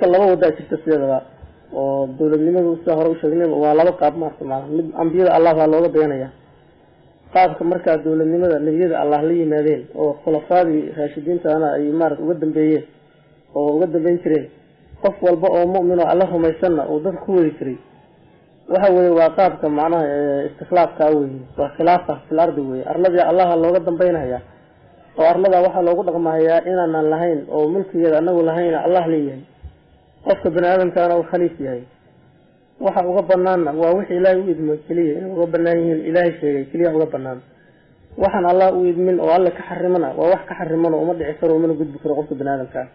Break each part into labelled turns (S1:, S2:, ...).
S1: Laba wadaa jirta sideedaba oo dowladnimadu, sida hore usheegnay, waa laba qaab maarta. Maa mid ambiyada Allah baa looga dayanaya qaabka markaa dowladnimada nebiyada Allah la yimaadeen oo khulafaadii raashidiintana ay maarata uga dambeeyeen oo uga dambeyn jireen. Qof walba oo mu'min oo Alla rumaysanna uu dadka ku wadi jiray waxa weye waa qaabka macnaha istikhlaafkaa weye, waa khilaafa fil ardi weye. Arladii Allaha looga dambeynaya oo arlada waxaa loogu dhaqmahayaa inaanan lahayn oo mulkigeeda anagu lahayn, Allah leeyahay, qofka bani aadamkaana uu khaliif yahay. Waxa uga banaanna waa wixii Ilaahay u idmo keliya inay uga banaan yihiin, Ilaahay sheegay keliya uga banaan. Waxaan Allah u idmin oo Alle ka xarimana waa wax ka xariman oo uma dhici karo, umana gudbi karo qofka bani aadamkaa.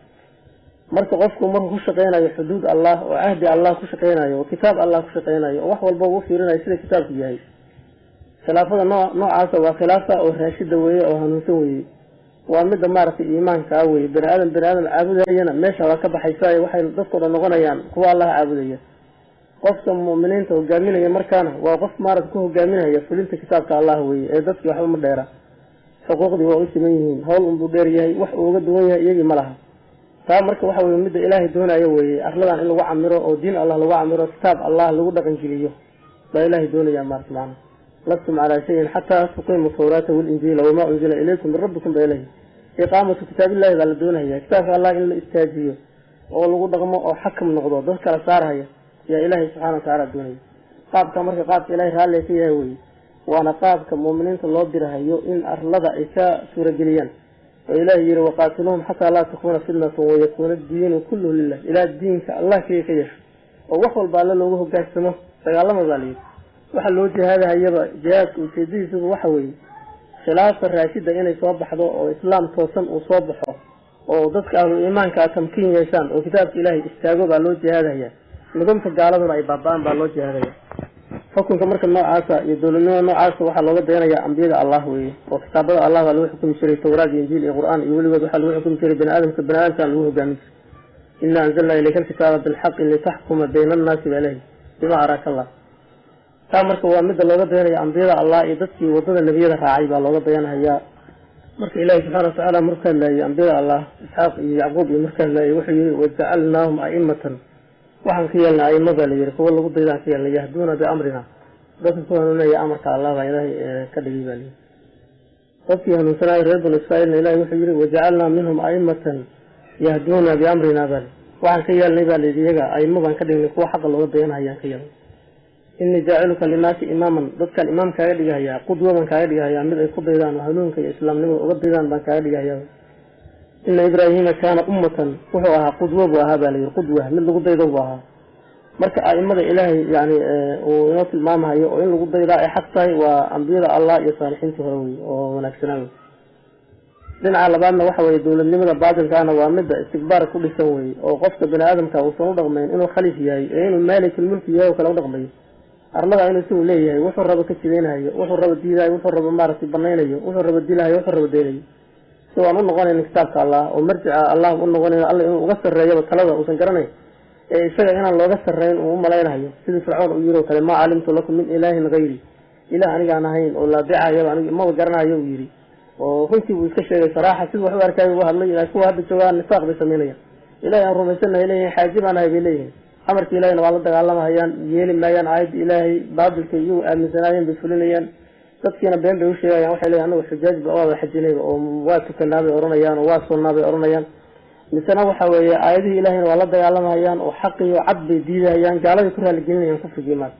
S1: Marka qofku markuu ku shaqeynayo xuduud Allah oo cahdi Allah ku shaqeynayo oo kitaab Allah ku shaqeynayo oo wax walba uu fiirinayo sida kitaabku yahay, khilaafada noocaasa waa khilaafa oo raashida weeye oo hanuunsan weeye, waa midda maaragtay iimaankaa weye. Bani aadam bani aadam caabudayana meesha waa ka baxaysa, waxay dadkao dhan noqonayaan kuwa Allah caabudaya. Qofka mu'miniinta hogaaminaya markaana waa qof maarata ku hogaaminaya fulinta kitaabka Allah weye, ee dadkii waxba ma dheera, xuquuqdii waa u siman yihiin, hawl unbuu dheer yahay, wax uu uga duwan yahay iyagii ma laha. Taa marka waxa weye midda Ilaahay doonayo weeye, arladan in lagu camiro oo diin Allah lagu camiro, kitaab Allah lagu dhaqangeliyo baa Ilaahay doonaya maarata. Macna lastum calaa shayin xataa tuqiimu tawraata walinjiila wamaa unzila ilaykum min rabbikum ba ilahi. Iqaamatu kitaabillahi baa la doonaya, kitaabka Allah in la istaajiyo oo lagu dhaqmo oo xakam noqdo dad kala saarhaya yaa Ilaahay subxana watacaala doonaya. Qaabka marka qaabka Ilahay raalliga ka yahay weye, waana qaabka mu'miniinta loo dirahayo in arlada ay ka suurageliyaan, oo Ilahay yihi: "Waqaatiluhum xataa laa takuuna fitnatun wayakuuna diinu kulluhu lilah." Ilaa diinka Allah keliya ka yeesho oo wax walba Alle loogu hogaansamo dagaalama baa layidhi. Waxa loo jihaadahayaba, jihaadka ujeedadiisuba waxa weeye khilaafa raashida inay soo baxdo oo islaam toosan uu soo baxo oo dadka ahlu iimaankaa tamkiin yeeshaan oo kitaabka Ilaahay istaago baa loo jihaadahaya, nidamka gaaladuna ay baaba-aan baa loo jihaadaya. Xukunka marka noocaasa iyo dowladnimada noocaasa waxaa looga dayanaya ambiyada Allah weeye, oo kitaabada Allah baa lagu xukumi jiray, Tawraad iyo Injiil iyo Qur-aan iyo weligood waxaa lagu xukumi jiray bani aadamka, bani aadamkaan lagu hogaamin jiray. "Ina anzalnaa ilayka alkitaaba bilxaqi litaxkuma bayna annaasi" baa lehi "bima araaka Allah." Taa marka waa midda looga dayanaya ambiyada Allah iyo dadkii wadada nebiyada raacay baa looga dayanhayaa. Marka Ilahi subxana watacaala markuu hadlaayay ambiyada Allah, Isxaaq iyo Yacquub iyo marka hadlaayay, wuxuu yihi: "Wajacalnaahum a'imatan." Waxaan ka yeelnay aimo baa la yihi, kuwa lagu daydaan ka yeelnay, "yahduuna biamrina," dadka ku hanuunaya amarka Allah baa Ilaahay ka dhigay baa layihi. Dadkii hanuunsanaayo reer Banu Israiilna Ilahi wuxuu yihi: "Wajacalnaa minhum a'imatan yahduuna biamrina" baa li waxaan ka yeelnay baa layidhi, iyaga aimo baan ka dhignay, kuwa xaqa looga dayanhayaan ka yeelnay. "Inii jaaciluka linnaasi imaaman," dadkaan imaam kaaga dhigahayaa, qudwa baan kaaga dhigahayaa, mid ay ku daydaan oo hanuunka iyo islaamnimada uga daydaan baan kaaga dhigahayaa. "Ina Ibraahiima kaana ummatan," wuxuu ahaa qudwo buu ahaa baa layidhi, qudwa mid lagu daydo buu ahaa. Marka a'imada Ilaahay yani uu inoo tilmaamahayo oo in lagu daydaa ay xaq tahay waa ambiyada Allah iyo saalixiintii hore wey oo wanaagsanaa wey. Dhinaca labaadna waxa weye dowladnimada baatilkaana waa midda istikbaar ku dhisan weye, oo qofka bani aadamka uusan u dhaqmayn inuu khaliif yahay ee inuu maalikul mulki yahay oo kale u dhaqmayo, arlada inuu isagu leeyahay, wuxuu rabo ka jidaynahayo, wuxuu rabo diidayo, wuxuu rabo maaragtay banaynayo, wuxuu rabo dilahayo, wuxuu rabo daynayo, si aan u noqonayn kitaabka Allah oo marjica Allah u noqonayn, Alla inuu uga sarreeyaba talada uusan garanayn ee isaga inaan looga sarreyn uu u malaynahayo, sidii Fircoon uu yiri oo kale: "Maa calimtu lakum min ilaahin hayri," ilaah anigaan ahayn oo laadicayaba anigu maba garanayo uu yidhi. Oo runtii buu iska sheegay saraaxa, siduu wax u arkaayo u hadlay. Laakiin kuwa hadda joogaan nifaaq bay samaynayaan, Ilahay aan rumaysanahay leeyihin, xaaji baan ahay bay leeyihin, amarka Ilahayna waa la dagaalamahayaan, yeeli maayaan aayadda Ilaahay, baatilka iyagu aaminsanaayeen bay fulinayaan, dadkiina been bay usheegayaan. Waxay leeyihin anagu xujaaj ba waaba xajinayba oo waa tukanaa bay odhanayaan oo waa sunnaa bay odhanayaan. Misena waxa weeye aayadihii Ilahayna waa la dagaalamahayaan oo xaqiyo cad bay diidahayaan, gaaladay ku raaligelinayaan kufrigii. Maarka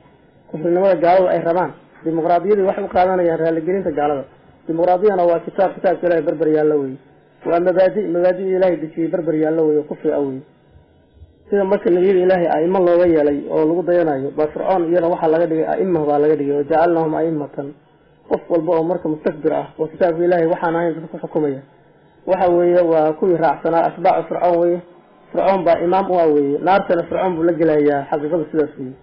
S1: kufrinimada gaaladu ay rabaan, dimuqraadiyadii waxay u qaadanayaan raaligelinta gaalada. Dimuqraadiyana waa kitaab kitaabka Ilahay barbar yaallo weye, waa mabaadi mabaadidii Ilahay dejiyey barbar yaallo weye, kufri a weye. Sida marka nebiyada Ilaahay a'imo looga yeelay oo lagu dayanayo baa Fircoon iyana waxaa laga dhigay a'ima baa laga dhigay, "Wajacalnaahum a'imatan." Qof walba oo marka mustakbir ah oo kitaabka Ilaahay waxaan ahayn dadka ku xukumaya waxa weeye waa kuwii raacsanaa atbaacu Fircoon weye, Fircoon baa imaam u ah weeye, naartana Fircoon buu la gelayaa. Xaqiiqada sidaas weye.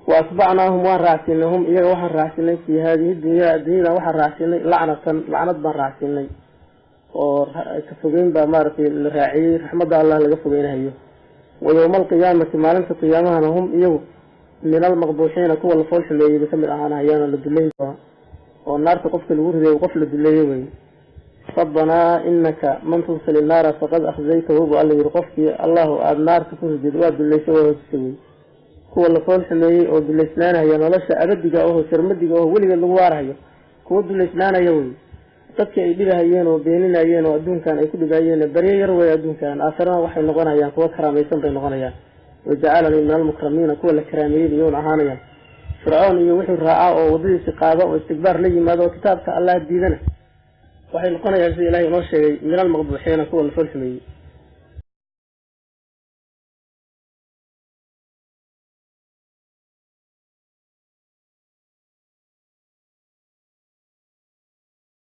S1: "Wa atbacnaahum," waan raacsiinay, "hum," iyaga waxaan raacsiinay, "fii haadihi dunyaa," adduunyadan waxaan raacsiinay, "lacnatan," lacnad baan raacsiinay oo ka fogeyn baa maaragtay la raaciyey, raxmadda Allah laga fogeynahayo. "Wa yowma alqiyaamati," maalinta qiyaamahana, "hum," iyagu, "min almaqbuuxiina," kuwa la fool xumeeyey bay kamid ahaanahayaan oo la duleyn doona, oo naarta qofka lagu riday qof la duleeyey weye. Rabbanaa inaka man tudkhil innaara faqad akhzaytahu, buu Alla yihi. Qofkii Allahu aada naarta ku ridid, waa dullaysay, waa hoosisay wey. Kuwa la fool xumeeyey oo dullaysnaanaya nolosha abadiga oho sarmadiga oho weligeed lagu waarahayo, kuwa dullaysnaanaya wey. Dadkii ay dhibahayeen oo beeninayeen oo adduunkan ay ku dhibaayeen, baryo yar wey adduunkan, aakhirana waxay noqonayaan kuwa karaamaysan bay noqonayaan. Wajacalanii min almukramiina, kuwa la karaameeyey iyuuna ahaanayaan. Fircoon iyo wuxuu raacaa oo waddadiisi qaado oo istikbaar la yimaado oo kitaabka Allah diidana, waxay noqonayaan, sida Ilahay inoo sheegay, min almaqbuuxiina, kuwa la fool xumeeyey.